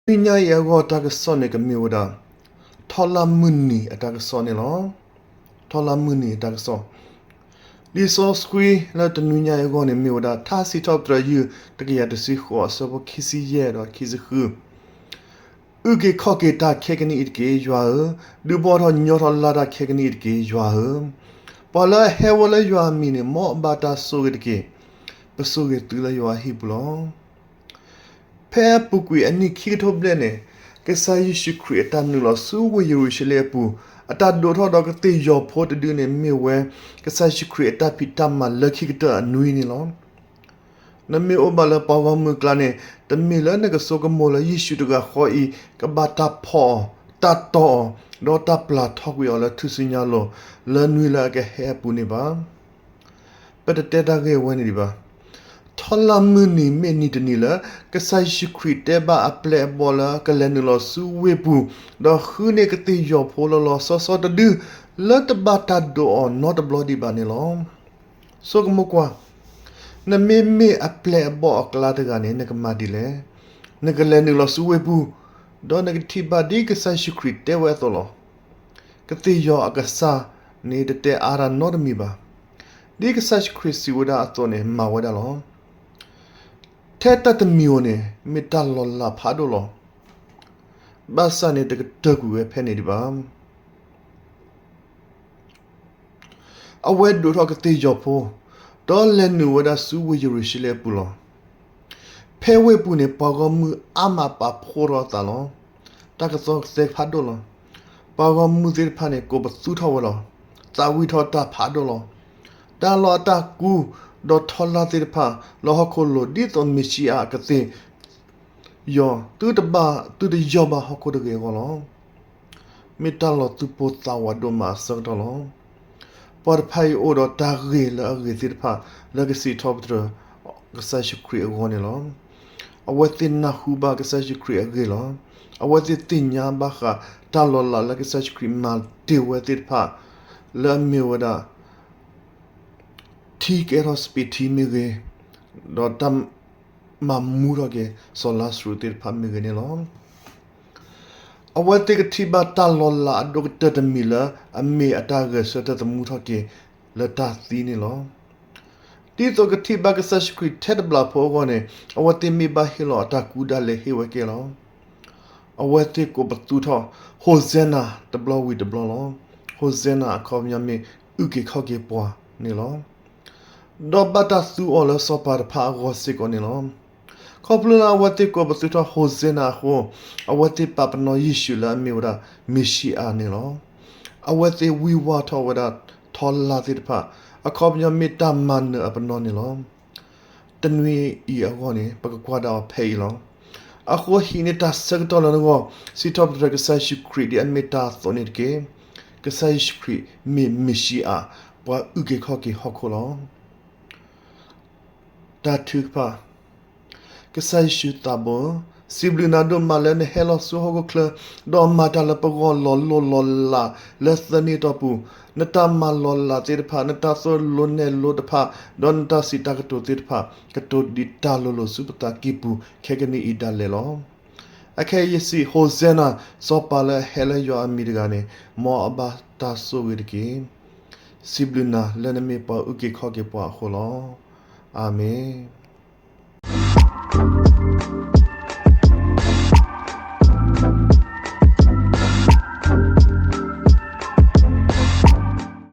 တနွံညါအံၤအဂီၢ်တၢ်ကစီၣ်န့ၣ်ကမ့ၢ်ဝဲဒၣ် ထီလၣ်မုၢ်နံၤအတၢ်ကစီၣ်န့ၣ်လီၤ. ထီလၣ်မုၢ်နံၤအတၢ်ကစီၣ်, လံာ်စီဆှံလၢတနွံညါအံၤအဂီၢ်န့ၣ်မ့ၢ်ဝဲဒၣ် ထါစံးထီၣ်ပတြၢၤ ယုၢ် တကယၤတဆံဃိး အဆၢဖိခံဆံယဲၢ်ဒီးခံဆံဃု အုၣ်က့ၤခီၣ်က့ၤတၢ်ခဲကနံၣ်အံၤတက့ၢ် ယွၤဧၢ, ဒုးဘီၣ်ထီၣ်ညီထီၣ်လၢ်တၢ်ခဲကနံၣ်အံၤတက့ၢ် ယွၤဧၢ, ပှၤလၢအဟဲဝဲလၢယွၤအမံၤန့ၣ် မ်အဘၣ်တၢ်ဆိၣ်ဂ့ၤတက့ၢ်. ပဆိၣ်ဂ့ၤသုလၢယွၤအဟံၣ်ပူၤလီၤ. ဖဲအပူၤကွံာ်အနံၣ်ခံကထိဘျဲၣ်န့ၣ် ကစၢ်ယ့ၣ်ၡူးခရံာ်အတၢ်နုာ်လီၤဆူဝ့ၢ်ယရူၤၡလ့ၣ်အပူၤ အတၢ်ဒိးထီၣ်ဒီးကသ့ၣ်ယီၤဖိတဒုန့ၣ် မ့ၢ်ဝဲ ကစၢ်ယ့ၣ်ၡူးခရံာ်အတၢ်ဖံးတၢ်မၤလၢခံကတၢၢ်အနွံန့ၣ်လီၤ. နမ့ၢ်အိၣ်ဘၣ်လၢပှၤဂီၢ်မုၢ်အကျါန့ၣ် တမ့ၢ်လၢနကဆိကမိၣ်လၢယ့ၣ်ၡူးတဂၤဃီအံၤ ကဘၣ်တၢ်ဖီၣ်အီၤ, တၢ်တီၢ်အီၤ, ဒီးတၢ်ပျၢ်ထီၣ်ကွံာ်အီၤလၢထူၣ်စုညါအလိၤ လၢနွံလၢအကဟဲအပူၤန့ၣ်ဘၣ်. ပတတဲတၢ်ဂ့ၢ်ဝဲန့ၣ်ဒံးဘၣ်. ထီလၣ်မုၢ်နံၤမ့ၢ်နံၤတနံၤလၢ ကစၢ်ယ့ၣ်ၡူးခရံာ်တဲဘၣ်အပျဲၢ်အဘီၣ်လၢကလဲၤနုာ်လီၤဆူဝ့ၢ်ပူၤ, ဒီးဃုန့ၢ်ကသ့ၣ်ယီၤဖိလီၤလီၤဆီဆီတဒု လၢတဘၣ်တၢ်ဒိးအီၤနီတဘျီဒံးဘၣ်န့ၣ်လီၤ. ဆိကမိၣ်ကွၢ်, နမ့မ့ၢ်အပျဲၢ်အဘီၣ်အကျါတဂၤန့ၣ် နကမၤဒ်လဲၣ်. နကလဲၤနုာ်လီၤဆူဝ့ၢ်ပူၤ, ဒီးနကထံၣ်ဘၣ်ဒ်ကစၢ်ယ့ၣ်ၡူးခရံာ်တဲဝဲအသိးလီၤ. ကသ့ၣ်ယီၤအကစၢ်န့ၣ် တတဲအါတၢ်နီတမံၤဘၣ်. ဒ်ကစၢ်ယ့ၣ်ၡူးခရံာ်စံးဝဲဒၣ်အသိးန့ၣ် မၤဝဲဒၣ်လီၤ. ထဲတၢ်တမံၤဧိၤန့ၣ် မ့ၢ်တၢ်လီၤလးဖးဒိၣ်လီၤ. ဘၣ်ဆၣ်န့ၣ် တကတၢၢ်ကွံာ်ဝဲဖဲန့ၣ်ဒံးဘၣ်. အဝဲဒိးထီၣ်ကသ့ၣ်ယီၤဖိ, ဒီးလဲၤနုာ်ဝဲဒၣ်ဆူဝ့ၢ်ယရူၤၡလ့ၣ်အပူၤလီၤ. ဖဲဝ့ၢ်ပူၤန့ၣ် ပှၤဂီၢ်မုၢ်အါမးပာ်ဖှိၣ်ထီၣ်အသးလီၤ. တၢ်ကစီၣ်ကသဲဖးဒိၣ်လီၤ. ပှၤဂီၢ်မုၢ်သ့ၣ်တဖၣ်န့ၣ် ကိးပသူထီၣ်ဝဲလီၤ. သးဝံၣ်ထီၣ်တၢ်ဖးဒိၣ်လီၤ. တၢ်လီၢ်အတၢ်ကူ ဒီးထီလၣ်သ့ၣ်တဖၣ် လၢဟီၣ်ခိၣ်လိၤ ဒ်သိးမ့ၣ်ၡံအၤအကသ့ၣ်ယီၤ သုတဘၣ် သုတယီၤဘၣ်ဟီၣ်ခိၣ်တဂ့ၤအဂီၢ်လီၤ. မ့ၢ်တၢ်လီၤသူၣ်ပိၢ်သးဝးဒိၣ်မးအဆၢကတီၢ်လီၤ. ပှၤတဖၣ်အံၤအိၣ်ဒီးတၢ်ဂ့ၤလၢအဂ့ၤသ့ၣ်တဖၣ် လၢကစံးထီၣ်ပတြၢၤ ကစၢ်ယ့ၣ်ၡူးခရံာ်အဂီၢ်န့ၣ်လီၤ. အဝဲသ့ၣ်နၢ်ဟူဘၣ်ကစၢ်ယ့ၣ်ၡူးခရံာ်အဂ့ၢ်လီၤ. အဝဲသ့ၣ်သ့ၣ်ညါဘၣ်ဃးတၢ်လီၤလးလၢကစၢ်ယ့ၣ်ၡူးခရံာ်မၤတ့ၢ်ဝဲသ့ၣ်တဖၣ် လၢအမ့ၢ်ဝဲဒၣ် ထံကဲထီၣ်စပံးထံမ့ၢ်ဂ့ၤ, ဒီးတၢ် မၤမူထီၣ်က့ၤစီၤလါစရူးသ့ၣ်တဖၣ်မ့ၢ်ဂ့ၤန့ၣ်လီၤ. အဝဲသ့ၣ်ကထံၣ်ဘၣ်တၢ်လီၤလးအဒိၣ်ကတၢၢ်တမံၤလၢ အမ့ၢ်အတၢ်ဂဲၤဆၢထၢၣ်သမူထီၣ်က့ၤလၢတၢ်သံန့ၣ်လီၤ. ဒ်သိးကထံၣ်ဘၣ်ကစၢ်ယ့ၣ်ၡူးခရံာ်ထဲတဘျီဖိအဂီၢ်န့ၣ် အဝဲသ့ၣ်မ့ၢ်ဘၣ်ဟ့ၣ်လီၤအတၢ်ကူဒၣ်လဲာ်ဟ့ၣ်ဝဲကဲလီၤ. အဝဲသ့ၣ်ကိးပသူထီၣ် ဟိၣ်စဲနၤ တဘျီဝံၤတဘျီလီၤ. ဟိၣ်စဲနၤအခီပညီမ့ၢ် အုၣ်က့ၤခီၣ်က့ၤပှၤန့ၣ်လီၤ. ဒီးဘၣ်တၢ်သူအီၤလၢစီၤပၤတဖၣ်အဂီၢ်စ့ၢ်ကီးန့ၣ်လီၤ. ခီဖျိလၢအဝဲသ့ၣ်ကိးပသူထီၣ်ဟိၣ်စဲနၤအဃိ အဝဲသ့ၣ်ပာ်ပနီၣ်ယ့ၣ်ၡူးလၢအမ့ၢ်ဝဲဒၣ် မ့ၣ်ၡံအၤန့ၣ်လီၤ. အဝဲသ့ၣ်ဝံၢ်ဝါထီၣ်ဝဲဒၣ်ထီလါသ့ၣ်တဖၣ် အခီပညီမ့ၢ်တၢ်မၤနၢၤအပနီၣ်န့ၣ်လီၤ. တနွံအံၤအဂီၢ်န့ၣ် ပကကွၢ်ဒၣ်အီၤဖဲအံၤလီၤ. အဃိဟံးန့ၢ်တၢ်ဆၢကတီၢ်လၢနဂီၢ် စံးထီၣ်ပတြၢၤကစၢ်ယ့ၣ်ၡူးခရံာ်ဒ်အမ့ၢ်တၢ်အသိးန့ၣ်တက့ၢ်. ကစၢ်ယ့ၣ်ၡူးခရံာ်မ့ၢ်မ့ၣ်ၡံအၤ ပှၤအုၣ်က့ၤခီၣ်က့ၤဟီၣ်ခိၣ်လီၤ. တၢ်ထုကဖၣ်, ကစၢ်ယ့ၣ်ၡူးသးဘိ, စံးဘျုးနၤဒိၣ်မးလၢနဟဲလီၤဆူဟီၣ်ခိၣ်ချၢ, ဒီးမၤတၢ်လၢပဂီၢ်လီၤလိၢ်လီၤလးလၢသၢနံၣ်အတီၢ်ပူၤ, နတၢ်မၤလီၤလးသ့ၣ်တဖၣ်, နတၢ်သိၣ်လိနဲၣ်လိတဖၣ်, ဒီးနတၢ်စံးတၢ်ကတိၤသ့ၣ်တဖၣ် ကတိၤဒံးတၢ်လိၤလိၤဆူပသးကံၢ်ပူၤ ခဲကနံၣ်အံၤဒၣ်လဲာ်လီၤ. အခဲအံၤယစံး, ဟိၣ်စဲနၤ, စီၤပၤလၢအဟဲလၢယွၤအမံၤတဂၤန့ၣ်, မ်အဘၣ်တၢ်ဆိၣ်ဂ့ၤတက့ၢ်. စံးဘျုးနၤလၢနမ့ၢ်ပှၤအုၣ်က့ၤခီၣ်က့ၤပှၤအဃိလီၤ. အၤမ့ၣ်.